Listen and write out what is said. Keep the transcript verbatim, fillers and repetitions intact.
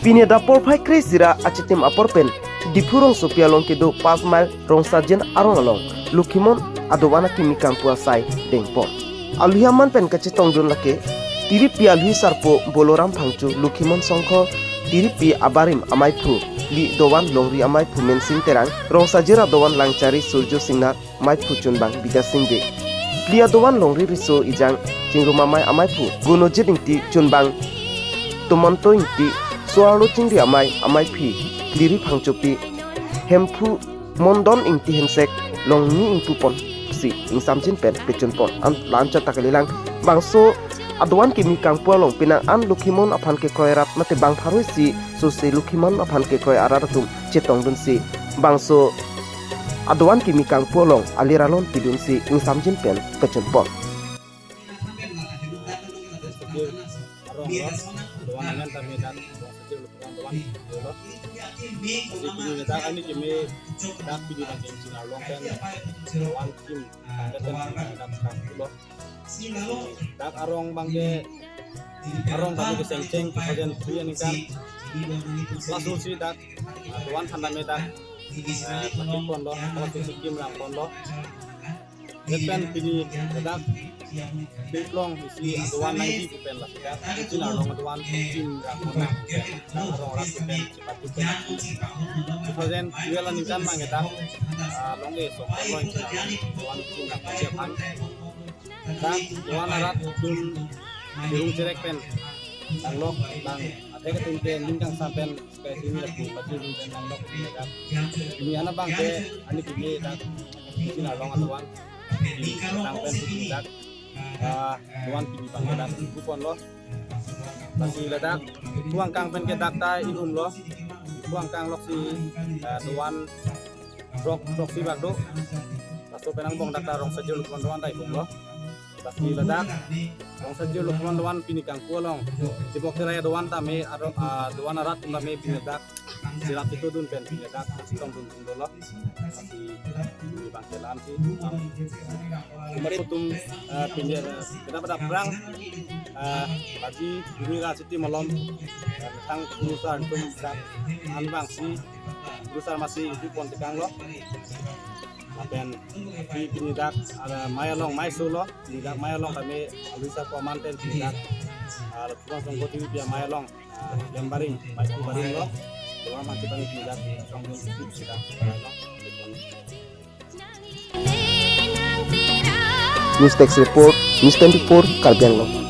Pini adap porphai kre-isi ra achitim apor pen Diphu rongsopi along kedo Panch Mile Rongsajir arong along Lokhimon adovan akimi kangpu asai dengpon. Aluhi aman pen kachetongdun lake Tiripi aluhi sarpo Boloram Phangcho, Lokhimon Songkho Tiripi abarim amaiphu, phli adovan longri amaiphu Mensing Terang, Rongsajir adovan Langchari Surjo Singnar, maiphu chunbang Bidya Sing Bey, phli adovan longri riso ejang chingrum amei amaiphu Gunojit Ingti, chunbang Tumonto Ingti, so-arlo chingri amei amaiphi Phli Ri Phangchopi, Hemphu Mondon Ingti Hensek, longni ingpuponsi ingsamjin pen pechunpon. An la-an chot ta kalilang, bangso adovan kimi kangpu along penang an Lokhimon aphan kekroi arat mate bang pharo-isi sose Lokhimon aphan kekroi arat atum chetongdunsi bangso adovan kimi kangpu along alir alon pidunsi ingsamjin pen pechunpon. Arong lo, adovan angan tame dak Rongsajir Lokhimon adovan lo. Lasi pini dak ani kimi dak pini dak Ingchin arlong pen adovan kim, dak pen dak kangpu lo. Dak arong abangke, arong abangke sengcheng two thousand three aningkan. Laso si dak, ah, adovan aphan tame dak, ah, pathikponlo, laso si kim rangponlo. Lapen pini dak pingplong isi adovan nangji pu pen laso dak Ingchin arlong adovan kim rangpon, arong arat pen chepatu pen. Two thousand twelve aningkan abangke dak, ah, long-e sok lo Ingchin arlong adovan kim rangponji aphan. Dak adovan arat atum cherung cherek pen nanglok, bang athek atum ke ning kangsam pen sky sini lapu pachirung pen nanglok dak. Pini an abangke ani kimi dak Ingchin arlong adovan kim tang pen pini dak, ah, adovan pini abangke dak ingpuponlo. Lasi ladak ingpu angkang pen ke dak ta inghumlo. Ingpu angkang lok si, ah, adovan throk, throksi bak do. Laso pen angbong dak ta Rongsajir Lokhimon adovan ta inghumlo. Lasi ladak Rongsajir Lokhimon adovan pini kangpu along chibok cherai adovan tame, aro, ah, adovan arat atum tame pini dak cherap chetongdun pen pini dak chetongdun tum dolo. Lasi pini abangke la-an si, am, kemari atum, ah, pini, ah, kedap kedap prang, ah, bagi pini ra siti malom, ah, tang kurusar atum dak an abang si kurusar masi ingpupon tekanglo. Lapen pini dak amei along mei solo, pini dak mei along kami aluhi sarpo aman pen pini dak, ah, Lokhimon Songkho Tiripi amei along, ah, lem baring, mei pu baring lo. Doa mati kami pini dak, songkho Tiripi dak. News Desk Report, News twenty-four, Karbi Anglong.